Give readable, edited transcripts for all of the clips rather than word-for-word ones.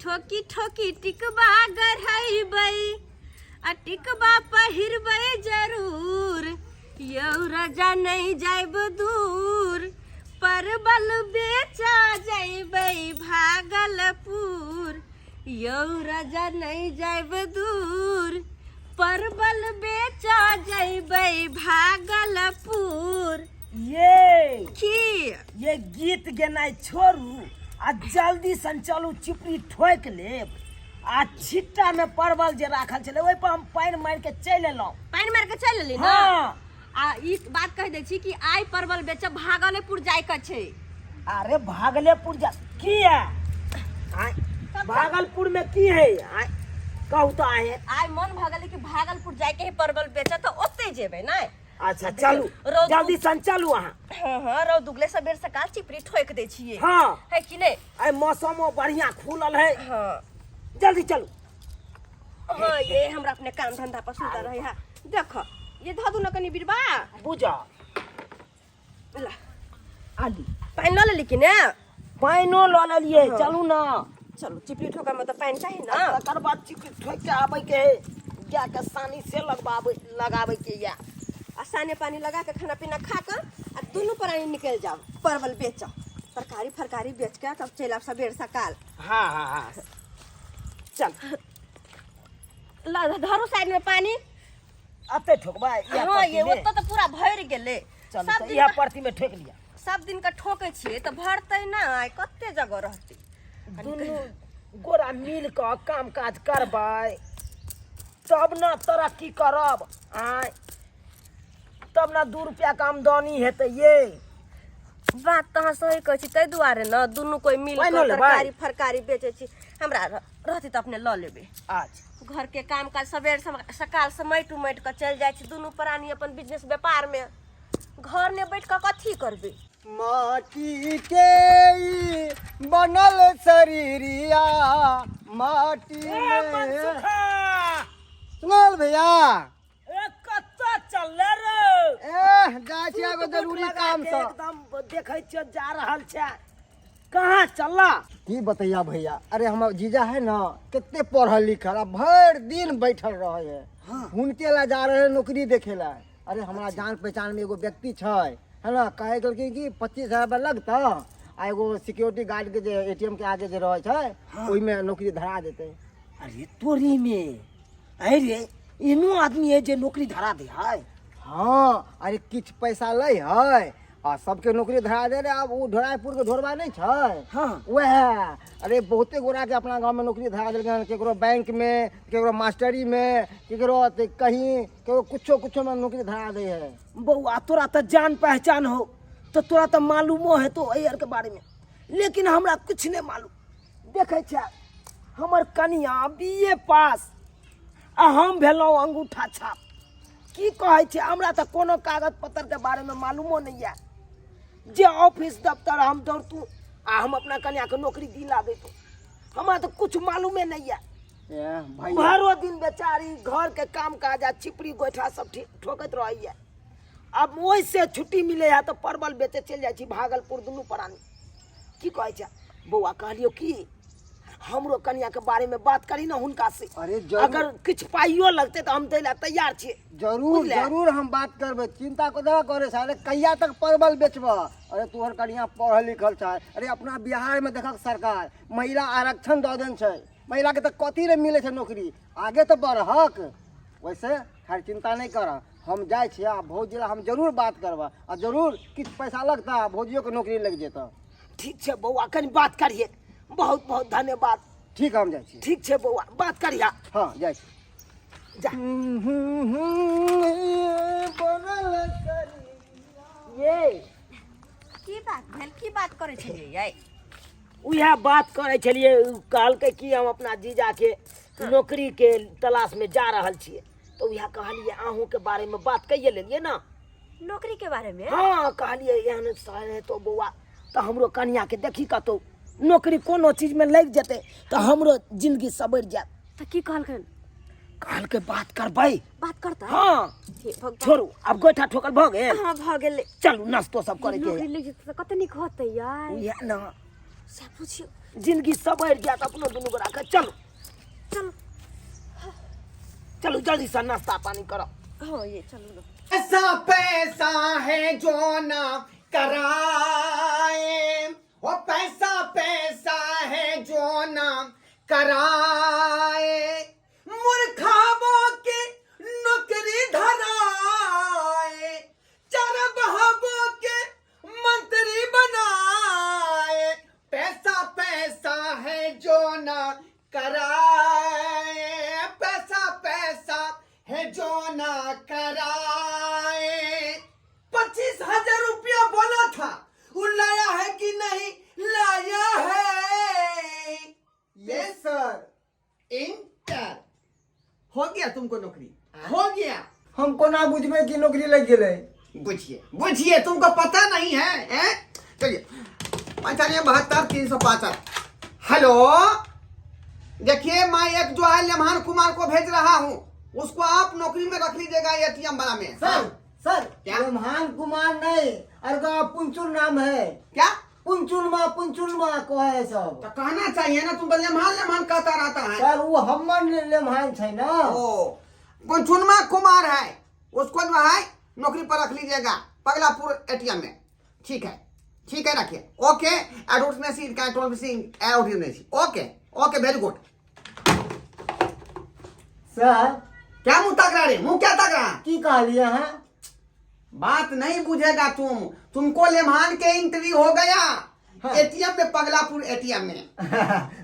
ठोकी ठोकी टिकबा गढ़ैबै आ टिकबा पहिरबै जरूर यौ राजा नहि जायब दूर परवल बेचा जयबै भागलपुर यौ राजा नहि जायब दूर परवल बेचा जयबै भागलपुर। ये की ये गीत गेनाइ छोड़ू आ जल्दी सन चलू चिपरी ठोकि लेब आ छिट्टा में परवल जे राखल छलै ओहि पर हम पानि मारि के चलि एलहुँ। पानि मारि के चलि एली ना? हाँ। आ ई बात कहि दै छी कि आइ परवल बेचब भागलेपुर जाय के छै। अरे भागलेपुर जा किया? आइ भागलपुर में की है? आइ कहू तो आए। आइ मन भऽ गेलै कि भागलपुर जाय के है परवल बेचऽ, तऽ ओतै जेबै नै? अच्छा चलू, रौद जल्दी सन चलू अहाँ। हाँ हाँ, रौद उगले सबेर सकाल चिपरी ठोक दै छियै। हाँ। है कि नहीं? आइ मौसमो बढ़िया खुलल है। हाँ। जल्दी चलू। हाँ, ये हमरा अपने काम धंधा पर सुंदर रहे है। देखो ये धऽ दू न कनी बिरबा। बुझा। ला। आली। पानि लऽ लेली कि ने? पानिओ लऽ लेलियै। हाँ। चलू ना। चलू, चिपरी ठोका में तऽ पानि चाही ना। तकर बाद चिपरी ठोकि के आबै के है, गाय के सानी से लगबाबै लगाबै के या। आ साने पानी लगा के खाना पीना खा के आ दुनू प्राणी निकलि जाओ परवल बेच, तरकारी फरकारी बेच के तब चलि आब सबेर सकाल। हाँ हाँ हाँ चल। ल धरू साइड में पानी। अते ठोकबा इएह हाँ, ये परती में? ओतऽ तऽ पूरा भरि गेलै। चलू, सब तऽ दिन इएह का- परती में ठोकि लिअ। सब दिन का ठोकै छियै तऽ भरतै नहि, कते जगह रहतै। दुनू गोरा मिल कऽ काम काज करबै तब ने तरक्की करब। आँय तब ने 2 रुपया के आमदनी हेतै। ये बात तऽ अहाँ सही कहै छी, ताहि दुआरे ने दुनू कोइ मिल पानि कऽ लऽ लेबै? तरकारी फरकारी बेचै छी। हमरा रहतै तऽ अपने लऽ लेबै। अच्छा। घर के काम काज सबेर सकाल से माटि उमाटि कऽ चलि जाइ छी दुनू प्राणी अपन बिजनेस व्यापार में। घर में बैठ कऽ कथी करबै? माटी के ई बनल शरीरिया माटी ए, में। मनसुखा! सुनल भैया? ए, कतऽ चलले रे? ए, जाइ छी एगो सूट बूट जरूरी लगा काम के से। एकदम देखै छियो जा रहल छै, कहाँ चलला? की बतैया भैया, अरे हमर जीजा है ना, कते पढ़ल लिखल आ भरि दिन बैठल रहे है। हाँ। हुनके ला जा रहे नौकरी देखे ला। अरे हमरा जान पहचान में एगो व्यक्ति छै है ना, कहे गेलखिन कि 25,000 रुपया लगतऽ आ एगो सिक्योरिटी गार्ड के जे एटीएम के आगे जे रहे छै हाँ। ओहिमे नौकरी धरा देतै। अरे तोरी में अरे एहनो आदमी है जे नौकरी धरा दे है? हाँ, अरे किछु पैसा लै है आ सबके नौकरी धरा दे रहे। आब ओ ढोरायपुर के ढोरबा नहीं छै? हाँ। वएह। अरे बहुते गोरा के अपना गाँव में नौकरी धरा देलकै हन, केकरो बैंक में, केकरो मास्टरी में, केकरो अथी कहीं, केकरो कुछो कुछो में नौकरी धरा दे है। बौआ तोरा तऽ जान पहचान हो तऽ तोरा तऽ मालूमो हेतो एहि आरके बारे में, लेकिन हमरा किछु नहि मालूम। देखै छै हमर कनिया बी ए पास आ हम भेलहुँ अंगूठा छाप। की कहै छै, हमरा तऽ कोनो कागज पत्तरके बारेमे मालूमो नहि यऽ जे ऑफिस दफ्तर हम दौड़तू आ हम अपना कनियाके नौकरी दिला दैतू। हमरा तऽ किछु मालूमे नहि यऽ। ए, भैया। भरो दिन बेचारी घरके काम काज आ छिपरी गोइठा सब ठोकैत रहैए। आब ओहिसँ छुट्टी मिलै है तऽ परवल बेचे चलि जाइ छी भागलपुर दुनू प्राणी। की कहै छै बौआ, कहलियौ कि हमरो कनिया के बारे में बात करी ना हुनका से। अरे जरूर। अगर किछु पाइयो लगतै तऽ हम दै लए तैयार छियै। जरूर। बुझले? जरूर हम बात करबै, चिंता कोना करे छै। अरे कहिया तक परवल बेचबह? अरे तोहर कनिया पढ़ल लिखल छै। अरे अपना बिहार में देखक सरकार महिला आरक्षण दऽ देने छै, महिला के तऽ कथी रे मिलै छै नौकरी, आगे तऽ बढ़हक। वैसे खैर चिंता नहीं कर, हम जाइ छियै आ भौजी लए हम जरूर बात करबह आ जरूर किछु पैसा लगतह आ भौजियोके नौकरी लागि जेतह। ठीक छै बौआ, कनि बात करिहे। बहुत बहुत धन्यवाद। ठीक है, हम जाइ छी। ठीक छै बौआ, बात करिहा। हाँ जाइ छी। जा। ये की बात भेल, की बात करै छलियै यै? उएह बात करै छलियै, उ कहलकै कि हम अपना जीजाके नौकरीके तलाशमे जा रहल छियै, तऽ उएह कहलियै अहूँके बारेमे बात कैये लेलियै ने नौकरी के बारे में। हाँ, कहलियै एहन सर हेतौ बौआ तऽ हमरो कनियाके देखी कतौ नौकरी कोनो चीजमे लागि जेतै तऽ हमरो जिंदगी सवरि जायत। तऽ की कहलखिन? कहलकै बात करबै। बात करता? हाँ। हे भगवान। छोड़ू, आब गोइठा ठोकल भऽ गेल? हाँ भऽ गेलै। चलू नाश्तो सब करैके नौकरी लागि जेतै तऽ कते नीक होतै यार। उएह ने से बुझियौ। जिंदगी सवरि जायत अपनो दुनू गोरा के। चलू चलू चलू, जल्दी से नाश्ता पानी करब। हाँ ये चलू ना। पैसा पैसा है जो ना कराए, वो पैसा पैसा है जो ना कराए, मूर्खाबो के नौकरी धराए, चरबहबो के मंत्री बनाए, पैसा पैसा है जो ना कराए, पैसा पैसा है जो ना कराए। 25,000 रुपया बोला था, वो लाया है कि नहीं लाया है? Yes sir. इंटर हो गया तुमको, नौकरी हो गया। हम कोना बुझबै कि नौकरी लागि गेलै? बुझिए बुझिए, तुमको पता नहीं है, हैं? चलिए 95 72 365। हेलो, देखिए मैं एक जो है लेमहान कुमार को भेज रहा हूँ, उसको आप नौकरी में रख लीजिएगा एटीएम वाला में। सर सर, क्या? ब्रह्मान कुमार नहीं, अरे पुंचुल नाम है। क्या? पुंचुलमा, पुंचुलमा को है सब। तो कहना चाहिए ना, तुम तो लेमहान लेमहान कहता रहता है। सर वो हमर लेमहान छै ना। ओ पुंचुनमा कुमार है, उसको जो है नौकरी पर रख लीजिएगा पगलापुर एटीएम में। ठीक है ठीक है, रखिए। Okay okay okay, very good. Sir. क्या मुंह तक रहा रे, मुंह क्या तक रहा? की कहलिए अहाँ? बात नहीं बुझेगा तुम, तुमको लेमहान के एंट्री हो गया। हाँ। एटीएम में, पगलापुर एटीएम में।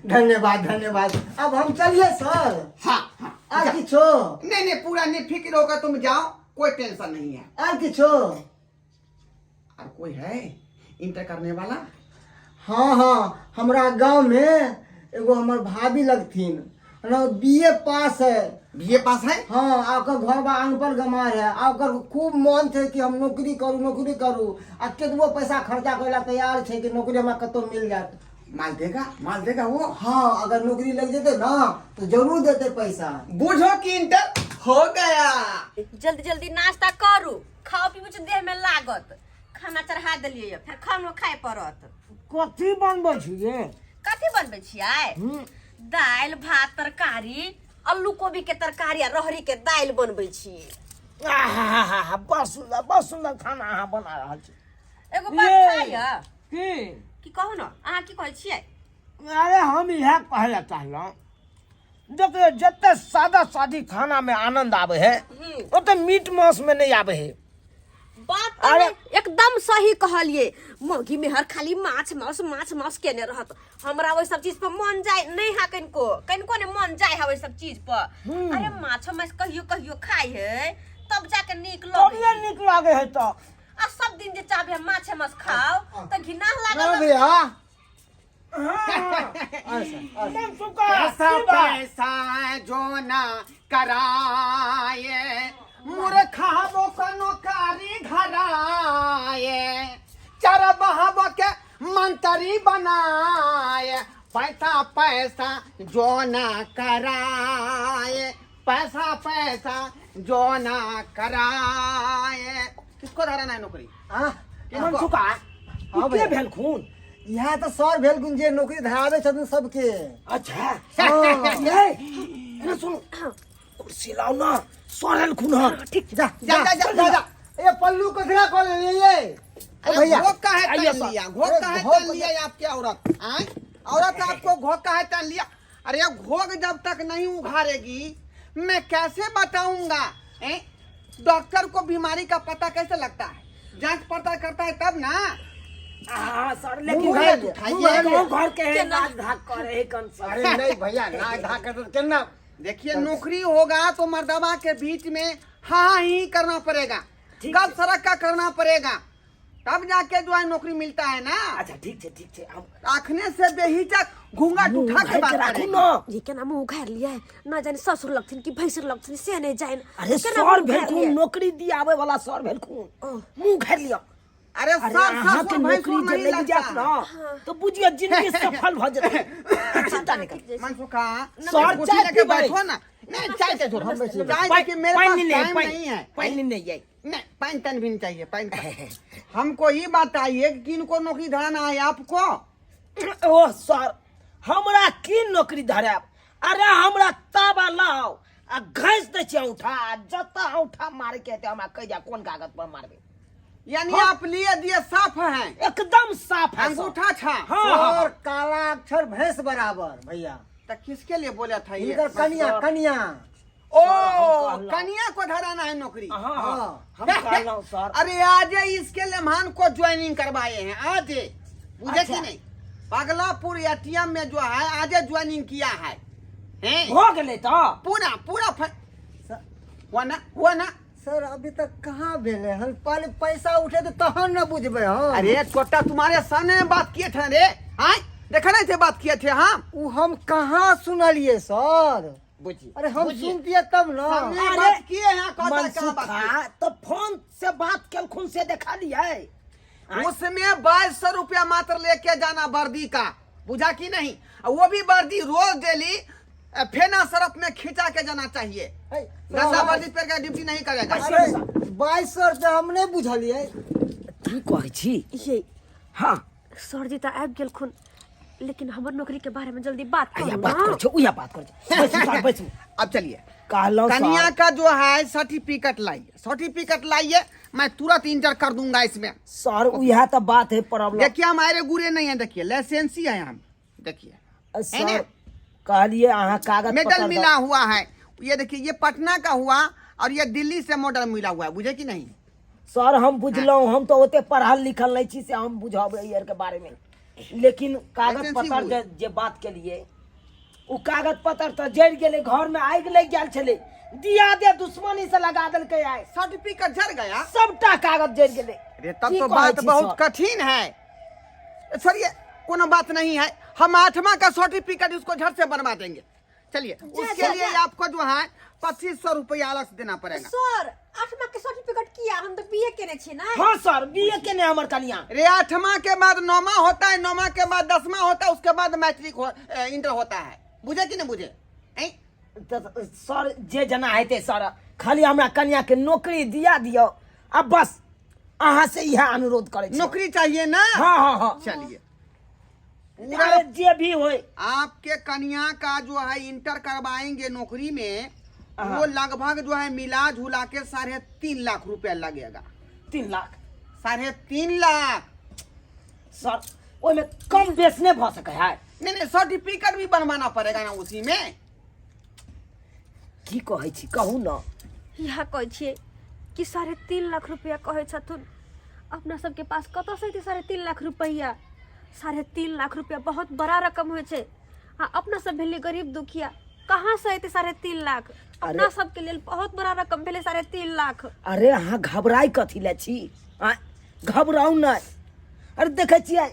धन्यवाद धन्यवाद, अब हम चलिए सर? हाँ हाँ। आर जा। किछो? नहीं नहीं, पूरा निफिक्र होकर तुम जाओ, कोई टेंशन नहीं है। आर किछो? और कोई है इंटर करने वाला? हाँ हाँ, हमरा गांव में एगो हमर भाभी लगथिन न, बीए पास है। बीए पास है? हाँ, आ ओकर घर बा अनपढ़ गमार है, आ ओकर खूब मन छै कि हम नौकरी करू नौकरी करू, आ केतबो पैसा खर्चा करे ला तैयार छै कि नौकरी हमरा कतौ मिल जात। माल देगा, माल देगा वो? हाँ, अगर नौकरी लग जेतै ना तो जरूर देते पैसा। बुझो कि इंटर हो गया। जल्दी जल्दी नाश्ता करू, खाओ पीबू छै देह में लागत। खाना चढ़ा देलियै, फेर खानो खाय पड़त। कथी बनबै छियै? कथी बनबै छियै? दालि भात तरकारी, आलू कोबी के तरकारी आ रहरी के दालि बनबै छी। आहाहाहा, बड़ सुंदर, बड़ सुंदर खाना अहाँ बना रहल छी। एगो बात ये। छै की? की कहू ने, अहाँ की कहै छियै? अरे हम इएह कहै लए चाहलहुँ, देखियौ जते सादा सादी खाना में आनंद आबै है ओते मीट मांस में नहीं आबै है। बात तऽ अरे- नहि, एकदम सही कहलिए। मौगी मेहर खाली माछ मांस माछ मांस केने रहत, हमरा ओहि सब चीज पर मन जाय नहीं हा, कनिको कनिको ने मन जाय हा ओहि सब चीज पर। अरे माछो मांस कहियो कहियो खाय है तब जाके नीक लगे। तभिए नीक लागे है तऽ। आ सब दिन जे चाहबे हम माछे मांस खाओ तऽ घिना ना लागल। भैया। हाँ, अच्छा। पैसा पैसा जो ना कराए, मूर्खा वो को नौकरी धराए, चरबहबो के मंत्री बनाए, पैसा पैसा जो ना कराए, पैसा पैसा जो ना कराए। किसको धराना है नौकरी? आ मनसुखा। हाँ के भैया। भेल खून? इएह तऽ सर भेलखुन जे नौकरी धराबै छथिन सबके। अच्छा। हाँ। ये एने सुनू, कुर्सी लाओ ना, सर एलखुन हन। ठीक। जा। जा जा जा जा, जा। ए पल्लू कथरा कऽ लेलियै ये? अरे भैया। घोक का है आइए तन सर। लिया, घोक का है अरे घोक तन लिया आपके औरत आए, औरत आपको घोक का है तन लिया। अरे घोक जब तक नहीं उघारेगी मैं कैसे बताऊंगा? हैं? डॉक्टर को बीमारी का पता कैसे लगता है? जांच पड़ताल करता है तब ना। हाँ सर, लेकिन मुँह उघार उघार लिया, मुँह उघार लिया। गाँव घर के है, केना? नाच धाक करे है कन सर। अरे नहीं भैया, ना धा कर केना। देखिए नौकरी होगा तो मर्दबा के बीच में हाँ ही करना पड़ेगा, ठीक गप सड़क का करना पड़ेगा, तब जाके जो है नौकरी मिलता है ना। अच्छा ठीक छै, ठीक छै, हम आखने से बेहिचक घूंघट मुँह उठा के उघारि के बात राखू करेगी। ना। ये केना मुँह उघारि लियै, न जाने ससुर लगथिन कि भैंसुर लगथिन से नहि जानि। अरे केना सर मुँह उघारि भेलखुन लियै? नौकरी दियाबै वाला सर भेलखुन, मुँह उघारि लिअ। अरे अरे सर अहाँके ससुर नौकरी भैंसुर जे नहीं लागि लगता जायत ना तो बुझियौ जिंदगी सफल भऽ जेतै, चिंता नहि करू। मनसुखा सर, कुर्सी चाय लेके पीबै। बैठो ना। नहीं चाय चाय छोड़ो, हम बैठिए। चाय देखिए मेरे पास पानि नहीं टाइम पानि नहीं है। पानि नहीं है। नहीं पानी तन भी नहीं चाहिए पानी। हमको ये बताइए कि किनको नौकरी धराना है आपको? ओ सर, हमरा की नौकरी धरायब? अरे हमरा ताबा लाओ आ घैस दै छियै औंठा, आ जतऽ औंठा मारे के हेतै हमरा कहि दिया कोन कागज पर मारबै। यानी आप लिए दिए साफ हैं? एकदम साफ है सर। अंगूठा छा। हाँ हाँ। सर, काला अक्षर भैंस बराबर भैया। तो किसके लिए बोला था ये? हिनकर कनिया, कनिया। ओ, हम कहलहुँ। कनिया को धराना है नौकरी? हाँ हाँ। हाँ। हम कहलहुँ सर। अरे आज इसके लेमान को ज्वाइनिंग करवाए हैं आज, बुझे अच्छा। कि नहीं? पगलापुर एटीएम में जो है आज ज्वाइनिंग किया है, हैं? हो गेलै तऽ। पूरा पूरा हुआ ना, हुआ ना? सर, अभी तक कहाँ भेलै हन? पहले पैसा उठे तऽ तहन न बुझबै हम। अरे छोटा, तुम्हारे सामने में बात किए थे रे, आय देखा नहीं थे, बात किए थे हम। उ हम कहाँ सुनलिए सर? बुझिए। अरे हम बुझिए। सुनतिए तब न। सामने अरे, बात किए हैं, कहता है कहाँ बात किए? मनसुखा तो फोन से बात केलखुन से देखा लियै। उसमें 2200 रुपया मात्र लेके जाना वर्दी का, बुझा कि नहीं? और वो भी वर्दी रोज डेली फेना सरफ में खींचा के जाना चाहिए। है, गंदा वर्दी पहन के ड्यूटी नहीं करेगा। अरे 2200 रुपया हम नहि बुझलिए। की कहै छी? ये। हाँ। सर जी तऽ आबि गेलखुन, लेकिन हमर नौकरी के बारे में जल्दी बात आया करू बात ना। करै छै, उएह बात करै छै। बैसू सर, बैसू। अब चलिए। कहलहुँ कन्या सर। का जो है सर्टिफिकेट लाइए, सर्टिफिकेट लाइए, मैं तुरंत इंटर कर दूंगा इसमें। सर, उएह तऽ बात है प्रॉब्लम। देखिए, हमारे गुरे नहीं है, देखिए लाइसेंसी है हम, देखिए है सर, ना? कहलिए अहाँ कागज मेडल पत्र मिला हुआ है। ये देखिए, ये पटना का हुआ और ये दिल्ली से मॉडल मिला हुआ है, बुझे कि नहीं? सर, हम बुझलहुँ, हम तऽ ओते पढ़ल लिखल नहि छी से हम बुझब एहि आरके बारेमे, लेकिन कागज लाइसेंसी पत्र हुए। जे जे बात केलिए ओ कागज पत्र तऽ जरि गेलै, घरमे आगि लागि गेल छलै, दिया दे दुश्मनी से लगा देलकै आइ। सर्टिफिकेट जर गया? सबटा कागज जरि गेलै। अरे तब की तो कहै बात छी बहुत सर? कठिन है सर, ये कोनो बात नहीं है, हम आठवां का सर्टिफिकेट उसको झट से बनवा देंगे। चलिए, उसके जा, लिए जा। आपको जो है 2500 रुपया अलग से देना पड़ेगा। सर, आठमा के सर्टिफिकेट किया? हम तऽ बीए केने छी ना। हाँ सर, बीए केने हमर कनिया। अरे आठवां के बाद नौवा होता है, नौवा के बाद 10वां होता है, उसके बाद मैट्रिक हो, इंटर होता है, बुझे कि नहीं बुझे? हैं? तऽ सर, जे जना हेतै सर, खाली हमरा कनिया के नौकरी दिया दियौ आ बस, अहाँ से इएह अनुरोध करै छी। नौकरी चाहिए ना? हाँ हाँ हाँ। चलिए, पूरा अरे जे भी होय। आपके कन्या का जो है इंटर करवाएंगे नौकरी में, हाँ। वो लगभग जो है मिला जुला के 3.5 लाख रुपया लगेगा। 3 लाख? 3.5 लाख। सर, ओहिमे कम बेस नहि भऽ सकै है? नहीं नहीं, सर्टिफिकेट भी बनवाना पड़ेगा ना उसी में। की कहै छी, कहू न। इएह कहै छियै कि 3.5 लाख रुपया कहै छथुन, अपना सबके पास कतऽसँ एतै 3.5 लाख रुपैआ? 3.5 लाख रुपया बहुत बड़ा रकम होइ छै आ अपना सब भेलियै गरीब दुखिया, कहाँसँ एतै 3.5 लाख अपना सबके लेल? बहुत बड़ा रकम भेलै 3.5 लाख। अरे अहाँ घबराइ कथी लए छी? आँय, घबराउ नहि। अरे देखै छियै,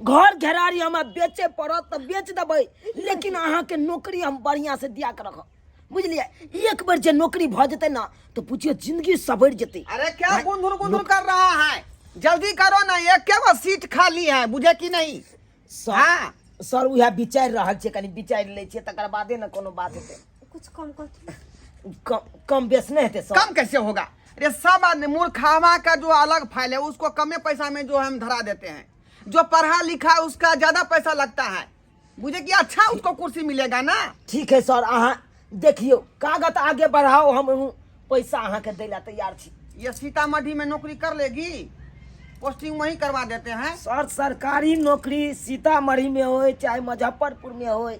घर घेरारी हमरा बेचे पड़त तऽ बेच देबै, लेकिन अहाँके नौकरी हम बढ़िआँ से दिया के रखब, बुझलियै? एक बेर जे नौकरी भऽ जेतै ने तऽ बुझियौ जिंदगी सवरि जेतै। अरे क्या गुंधुर गुंधुर कर रहा है? जल्दी करो ना, एक के वो सीट खाली है, बुझे कि नहीं? सर, हाँ। सर, उएह विचारि रहल छियै, कनि विचारि लै छियै, तकर बादे ने कोनो बात हेतै। कुछ कम करथिन। कम कम बेस नहि हेतै सर? कम कैसे होगा? अरे सब आदमी मूर्खावा का जो अलग फाइल है, उसको कमे पैसा में जो हम धरा देते हैं, जो पढ़ा लिखा है उसका ज्यादा पैसा लगता है, बुझे कि? अच्छा उसको कुर्सी मिलेगा ना। ठीक है सर, अहाँ देखियौ, कागज आगे बढ़ाओ, हम पैसा अहाँके दै लए तैयार छी। ये सीतामढ़ी में नौकरी कर लेगी? पोस्टिंग वहीं करवा देते हैं। सर, सरकारी नौकरी सीतामढ़ी में होय, चाहे मुजफ्फरपुर में होय,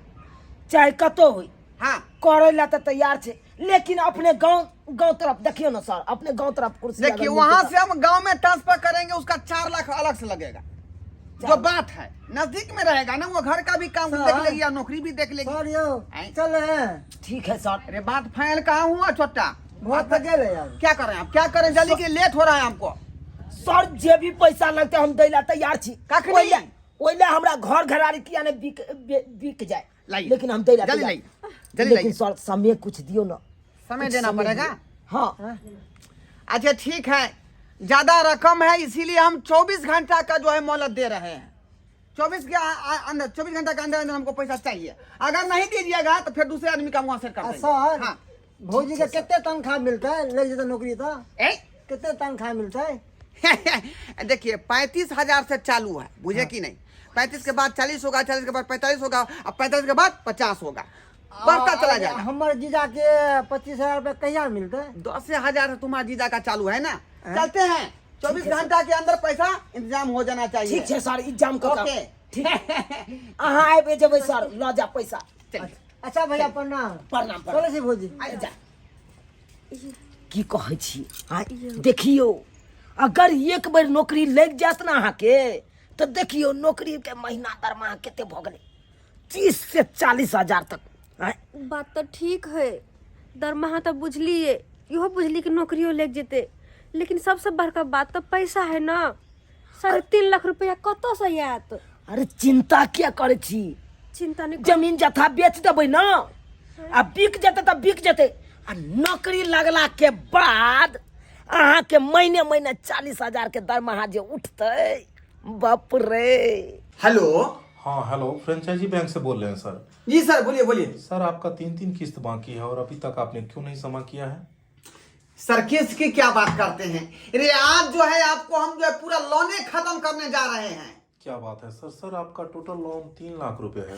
चाहे कतौ होय, करै लए तऽ तैयार छै, लेकिन अपने गाँव गाँव तरफ देखियौ ने सर, अपने गाँव तरफ कुर्सी देखिए, अगर वहां मिलतै। से हम गांव में ट्रांसफर करेंगे, उसका 4 लाख अलग से लगेगा। जो बात है, नजदीक में रहेगा ना वो, घर का भी काम सर। देख लेगी और नौकरी भी देख लेगी। सर यौ। आँय? चल हैं। तऽ ठीक है सर। अरे बात फाइनल कहाँ हुआ छोटा? बहुत तऽ गेलै आब। क्या करें आप, क्या करें? जल्दी के, लेट हो रहा है हमको। सर, जे भी पैसा लगतै हम दै लए तैयार छी। कखनी? ओहि लए हमरा घर घरारी किया ने बिक जाए, लाइए। लेकिन हम दै लए जल्दी तैयार। लाइए, जल्दी लेकिन लाइए। सर, समय कुछ दियौ ने। समय कुछ देना समय पड़ेगा। दियौ। हाँ। अच्छा ठीक है, ज्यादा रकम है इसीलिए हम 24 घंटा का जो है मोहलत दे रहे हैं। 24 के अंदर, 24 घंटा के अंदर अंदर हमको पैसा चाहिए। अगर नहीं दीजिएगा तो फिर दूसरे आदमी का वहां से कर आ देंगे। सर, हाँ। भौजी के कते तनख्वाह मिलतै, लागि जेतै नौकरी तऽ? ए? कते तनख्वाह मिलतै? देखिए, 35,000 से चालू है, बुझे कि नहीं? 35 के बाद 40 होगा, 40 के बाद 45 होगा, और 45 के बाद 50 होगा, बढ़ता चला जाएगा। हमर जीजा के 25,000 रुपया कहिया मिलते? 10,000 से तुम्हारा जीजा का चालू है ना। चलते हैं, 24 घंटा के अंदर पैसा इंतजाम हो जाना चाहिए। ठीक छै सर, इंतजाम कऽ ओके। ठीक, अहाँ आबि जेबै सर, लऽ जा पैसा। चलिए। अच्छा भैया प्रणाम। प्रणाम प्रणाम। चलै छी भौजी। जा। की कहै छी आँय? देखियौ, अगर एक बेर नौकरी लागि जायत ने अहाँके, तऽ देखियौ नौकरी के महीना दरमाहा कते भऽ गेलै, 30 से 40 हजार तक आँय? बात तऽ ठीक है, दरमाहा तऽ बुझलिए, इहो बुझली कि नौकरियो लागि जेतै, लेकिन सबसँ बड़का बात तऽ पैसा है ना। 3.5 लाख रुपया कतऽसँ आयत? अरे चिंता किया करै छी? चिंता नहि। जमीन जथा बेच देबै ने, आ बिक जेतै तऽ बिक जेतै, आ नौकरी लगला के बाद अहाँके महीने महीने 40 हजार के दरमाहा जे उठतै, बाप रे। हेलो। हाँ हेलो, फ्रेंचाइजी बैंक से बोल रहे हैं सर। जी सर, बोलिए बोलिए। सर, आपका तीन तीन किस्त बाकी है और अभी तक आपने क्यों नहीं जमा किया है? सर, किस्त की क्या बात करते हैं? अरे आज जो है आपको हम जो है पूरा लोने खत्म करने जा रहे हैं। क्या बात है सर! सर, आपका टोटल लोन 3 लाख रुपए है।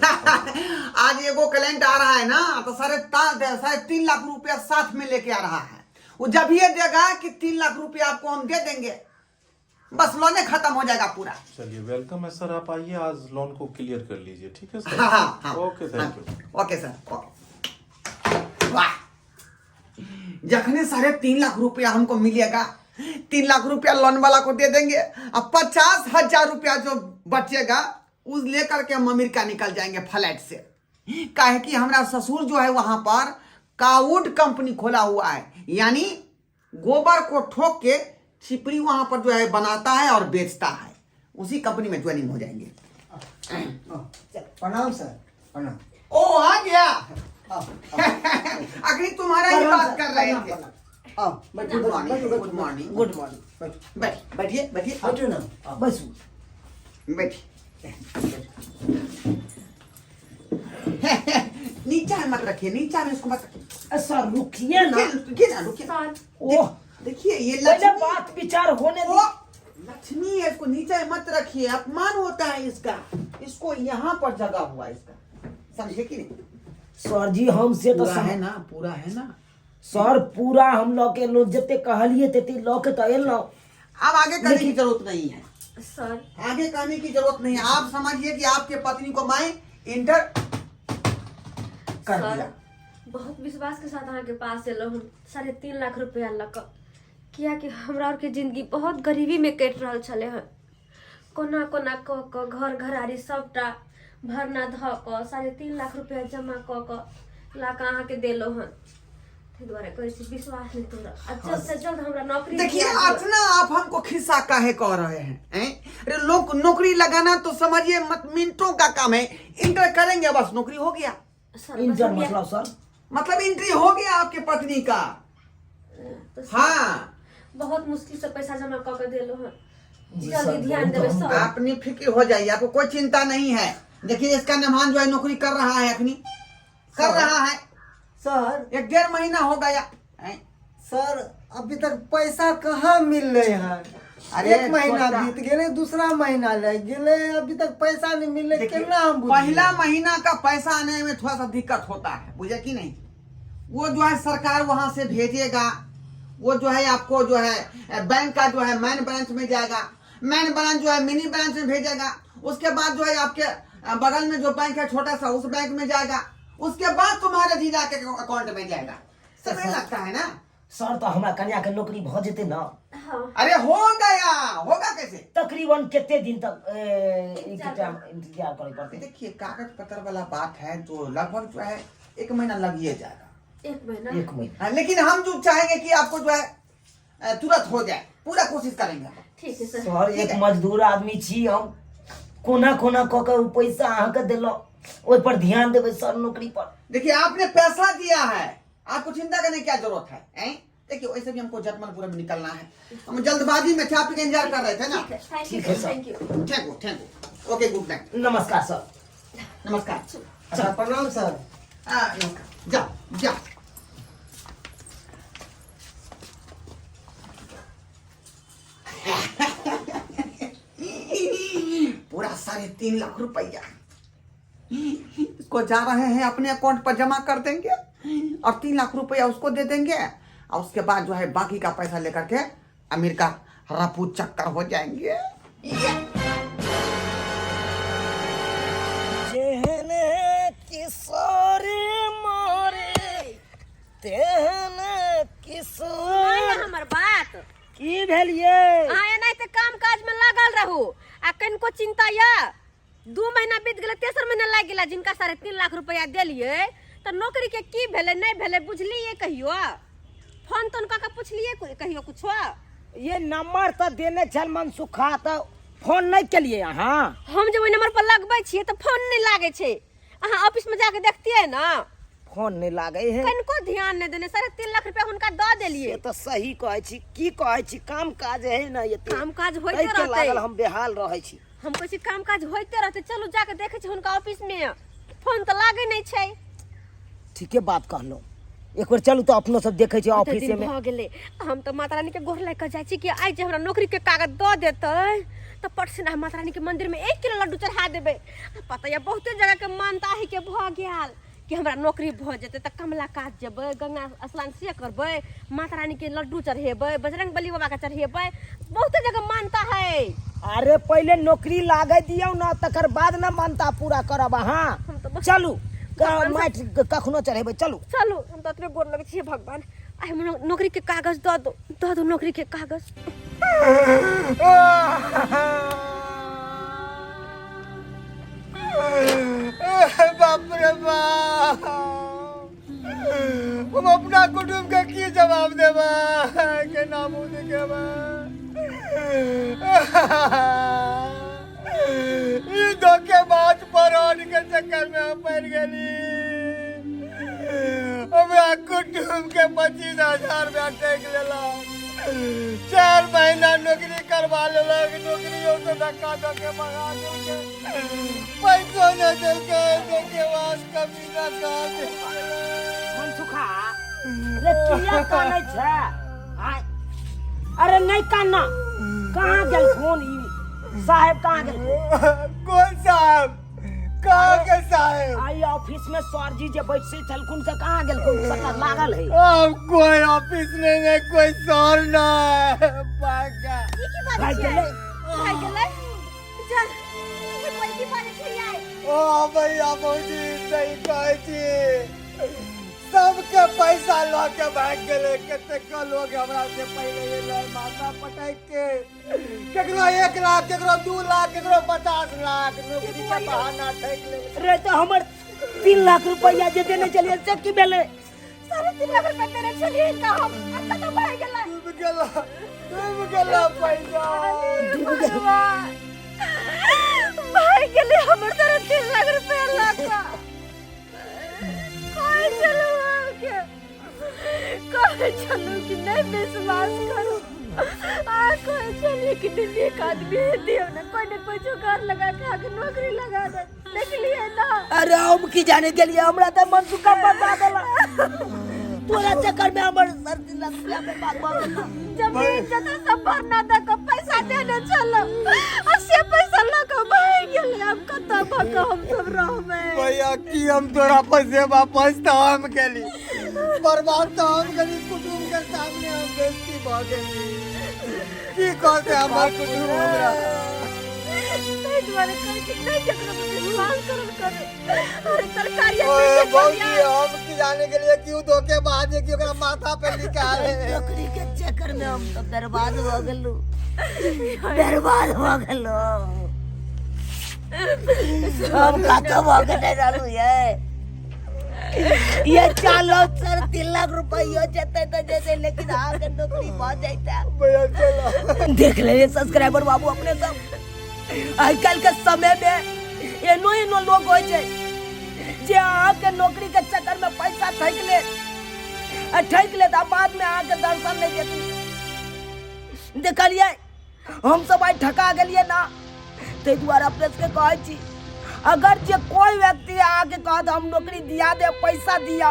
आज एगो क्लाइंट आ रहा है ना, तो 3.5 लाख रुपया साथ में लेके आ रहा है। वो जब ये देगा कि 3 लाख रुपया आपको हम दे देंगे, बस लोने खत्म हो जाएगा पूरा। चलिए, welcome है सर, आप आइए, आज लोन को क्लियर कर लीजिए, ठीक है सर? हाँ। Okay, thank you. Okay sir, okay. वाह, जखने 3.5 लाख रुपया हमको मिलेगा, 3 लाख रुपया लोन वाला को दे देंगे और 50,000 रुपया जो बचेगा, उस लेकर के हम अमेरिका निकल जाएंगे फ्लाइट से। काहे कि हमारा ससुर जो है वहां पर काउड कंपनी खोला हुआ है, यानी गोबर को ठोक के चिपरी वहां पर जो है बनाता है और बेचता है। उसी कंपनी में ज्वाइनिंग हो जाएंगे। प्रणाम सर, प्रणाम। ओ, आ गया। अखनी तुम्हारा ही बात कर रहे थे। आओ बैठू। Good morning. बैठू। Good morning. Good morning. बैठू। बैठ, बैठिए बैठिए। बैठू ना, आओ। बैसू। बैठिए। नीचा में मत रखिए, नीचा में इसको मत रखिए। ए, सर, रुकिए ना। रुकिए ना, रुकिए। सर। ओह। देखिए ये पहले लक्ष्मी बात विचार होने ओ, दी। लक्ष्मी है, इसको नीचे में मत रखिए, अपमान होता है इसका। इसको यहाँ पर जगह हुआ इसका, समझे कि नहीं? सर जी, हम से तो पूरा है ना? पूरा है ना? सर, पूरा हम लऽ के एलहुँ, जते कहलिए तते लऽ के तऽ एलहुँ। अब आगे करने की जरूरत नहीं है। सर। आगे कहने की जरूरत नहीं है। आप समझिए कि आपके पत्नी को मैं इंटर कर सर, दिया। बहुत विश्वास के साथ अहाँके पास एलहुँ हम 3.5 लाख रुपया लऽ कऽ, कियाकि हमरा आरके जिंदगी बहुत गरीबीमे कटि रहल छलै हन। कोना कोना कऽ कऽ घर घरारी सभटा भरना धऽ कऽ 3.5 लाख रुपया जमा कऽ कऽ ला कऽ अहाँके देलहुँ हन। ताहि दुआरे कहै छी, विश्वास नहि तोड़ब आ जल्द से जल्द हमरा नौकरी देखिए, दिया दिअ। इतना आप हमको खिस्सा काहे कह रहे हैं, हैं? अरे लोग नौकरी लगाना तो समझिए मत मिनटों का काम है। इंटर करेंगे, बस नौकरी हो गया। सर, बस इंटर हम मतलब सर? मतलब एंट्री हो गया आपके पत्नी का। तो सर, हाँ। बहुत मुश्किल से पैसा जमा कऽ के देलहुँ हन। जी जल्दी सर, ध्यान बहुत देबै हम- सर। आप निफिक्र हो जाइए, आपको कोई चिंता नहीं है। देखिए, इसका मेहमान जो है नौकरी कर रहा है, अखनी कर रहा है। सर। एक डेढ़ महीना हो गया, हैं? सर, अभी तक पैसा कहाँ मिल रहे हैं? अरे एक महीना छोटा- बीत गेले, दूसरा महीना लग गेले, अभी तक पैसा नहीं मिले। देखिए, केना हम बुझिए? पहला महीना का पैसा आने में थोड़ा सा दिक्कत होता है, बुझे कि नहीं? वो जो है सरकार वहां से भेजेगा, वो जो है आपको जो है बैंक का जो है मेन ब्रांच में जाएगा, मेन ब्रांच जो है मिनी ब्रांच में भेजेगा, उसके बाद जो है आपके बगल में जो बैंक है छोटा सा, उस बैंक में जाएगा, उसके बाद तुम्हारे जीजा के अकाउंट में जाएगा। समय लगता है ना। सर, तऽ हमरा कन्या के नौकरी भऽ जेतै ने? हाँ। अरे हो गया, होगा कैसे? तकरीबन कते दिन तक ए, ई टाइम इंतजार करे पड़तै? देखिए, कागज पत्र वाला बात है तो लगभग जो है एक महीना लग ही जाएगा। एक महीना? एक महीना। हाँ, लेकिन हम जो चाहेंगे कि आपको जो है तुरंत हो जाए, पूरा कोशिश करेंगे हम। ठीक है सर। सर, ठीक एक है। मजदूर आदमी छी हम, कोना कोना कऽ के उ पैसा अहाँके देलहुँ, ओहि पर ध्यान देबै सर, नौकरी पर। देखिए, आपने पैसा दिया है, आपको चिंता करने की क्या जरूरत है, हैं? देखिए, वैसे भी हमको जटमलपुर में निकलना है, हम जल्दबाजी में थे, आप ही का इंतजार कर रहे थे ना। ठीक है, thank you. ठीक है, sir, sir. Thank you. Thank you, thank you, okay, good night. नमस्कार सर। नमस्कार। अच्छा, प्रणाम सर। हाँ, नमस्कार, जा जा। पूरा 3.5 लाख रुपया इसको जा रहे हैं, अपने अकाउंट पर जमा कर देंगे और 3 लाख रुपया उसको दे देंगे और उसके बाद जो है बाकी का पैसा लेकर के अमेरिका रफू चक्कर हो जाएंगे। जेहने किशोरी मोरे तेहने किशोर। सुनल हमर बात? की भेल ये? अहाँ एनाहिते काम काज में लागल रहू आ कनिको चिंता यऽ? 2 महीना बीत गेलै, तेसर महीना लागि गेला। जिनका 3.5 लाख रुपया देलियै तऽ नौकरी के की भेलै, नहि भेलै, बुझलियै कहियो? फोन तोन कऽ के पुछलियै कहियो कुछो? ये नंबर तऽ देने छल मनसुखा, तऽ फोन नहि केलियै अहाँ? हम जे ओहि नंबर पर लगबै छियै तऽ फोन नहि लागै छै। अहाँ ऑफिस में जाके देखतियै ने। फोन नहि लागै है। कनिको ध्यान नहि देने, 3.5 लाख रुपया हुनका दऽ देलियै। से तऽ सही कहै छी। की कहै छी, काम काज है ने एते। काम काज होइते ताहिके रहतै। लागल हम बेहाल रहै छी। हम कहै छी, काम काज होइते रहतै। चलू, जाके देखै छी हुनका ऑफिस में, फोन तऽ लागै नहि छै। ठीके बात कहलहुँ। एक बेर चलू तऽ अपनो सब देखै छी कते ऑफिस दिन में। भऽ गेलै। हम तऽ माता रानी के गोर लागि कऽ जाइ छी कि आइ जे हमरा नौकरी के कागज दऽ देतै तऽ परसना माता रानी के मंदिर में 1 किलो लड्डू चढ़ा देबै। आ पता यऽ, बहुते जगह के मानता है के भऽ गेल कि हमरा नौकरी भऽ जेतै तऽ कमला कात जेबै, गंगा स्नान से करबै, माता रानी के लड्डू चढ़ेबै, बजरंग बली बाबा के चढ़ेबै। बहुते जगह मानता है। अरे, पहिले नौकरी लागे दियौ ने, तकर बाद ने मानता पूरा करब अहाँ। हम तऽ बस चलू, माटि कखनो चढ़ेबै, चलू। चलू, हम तऽ अतबे गोर लगै छियै। भगवान, आइ हमरा नौकरी के कागज दऽ दो, दऽ दो नौकरी के कागज। बाप रे बाप, हम अपना कुटुम्ब के की जवाब देबै? के नाम देखेबै? ई धोखेबाज फरौन के चक्कर में हम पड़ गेली। हमरा कुटुम्ब के 25,000 रुपया टेक लेलक, 4 महीना नौकरी करवा लेलक, नौकरियों से धक्का दऽ के भगा देलकै, पैसो नहि देलकै। धोखेबाज कमीना कहाँ से। मनसुखा रे, किया कानै छै? आय, अरे नहि काना। कहाँ गेल फोन? ई साहेब कहाँ गेल? कौन साहब? कहाँ के साहेब? आई ऑफिस में सर जी जे बैठसे छलखुन, से कहाँ गेलखुन? सकर लागल है। अब कोई ऑफिस नहीं है, कोई सर नहीं, पाका। ई की बात भागि छियै? गेलै। भागि गेलै? जा, ई कोई की बात छियै? ओ भैया, भौजी, सही कहै छी। सबके पैसा लऽ के भागि गेलै। कतेक लोग हमरा से पहिले एलै माथा पटक के। केकरो 1 लाख, केकरो 2 लाख, केकरो 50 लाख, नौकरी के बहाना ठकि ले। रे, तऽ हमर 3 लाख रुपया जे देने छलियै से की भेलै? 3.5 लाख रुपया देने छलियै हिनका हम, आ कतऽ भागि गेलै? डूब गेला, डूब गेला पैसा। भगवान, भागि गेलै हमर 3.5 लाख रुपया लऽ कऽ। कहै छलहुँ अहाँके, कहै छलहुँ कि नहि विश्वास करू। अहाँ कहै छलियै कि नहि, नीक आदमी है, दियौ ने, कोइ ने कोइ जोगाड़ लगा के अहाँके नौकरी लगा दे। देखलियै ना? अरे, हम की जाने गेलियै? हमरा तऽ मनसुखा बता देला। तोरा चक्कर में हमर 3.5 लाख रुपया बर्बाद भऽ गेल। जमीन जथा सब भरना दऽ कऽ पैसा देने छलहुँ आ से पैसा लऽ कऽ भागि गेलै। आब कतऽ भऽ कऽ हम सब रहबै? भैया, की हम तोरा पैसे वापस तऽ हम गेली, बर्बाद तऽ हम गेली, कुटुम्ब के सामने हम बेइज्जती भऽ गेली। की कहते हमर कुटुम्ब हमरा? ताहि दुआरे कहै छी, नहि केकरो पर विश्वास करल करू। अरे, तरकारी ओए भौजी, हम की जाने के लिए कि उ धोखेबाज है कि ओकरा माथा पे निकाले। नौकरी के चक्कर में हम तो बर्बाद हो गेलू, बर्बाद हो गेलू। हम कतौ भऽ गेले रहलू। ये चलो सर, 3 लाख रुपया जेते तो जेते, लेकिन अहाँके नौकरी भऽ जैते। भैया, चलो। देख ले सब्सक्राइबर बाबू, अपने सब, आइ काल्हि के समय में एनो एनो लोग होइ छै जे अहाँके नौकरी के चक्कर में पैसा ठकि लेत आ ठकि लेत आ बाद में अहाँके दर्शन नहि देत। देखलियै, हम सब आइ ठका गेलियै ना। ताहि दुआरे अपने सबके कहै छी, अगर जे कोई व्यक्ति अहाँके कहत हम नौकरी दिया दे, पैसा दिया,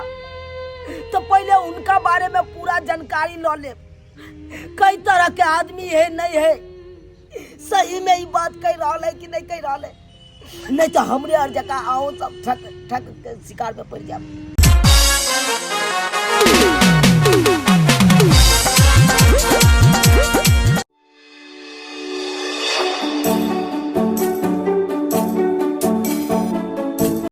तो पहले उनका बारे में पूरा जानकारी लऽ लेब। कई तरह के आदमी है, नहीं है। सही में ई बात कह रहल है कि नहीं कह रहल है। नहीं तो हमरे और जका आओ सब ठक ठक के शिकार में पड़ जाब।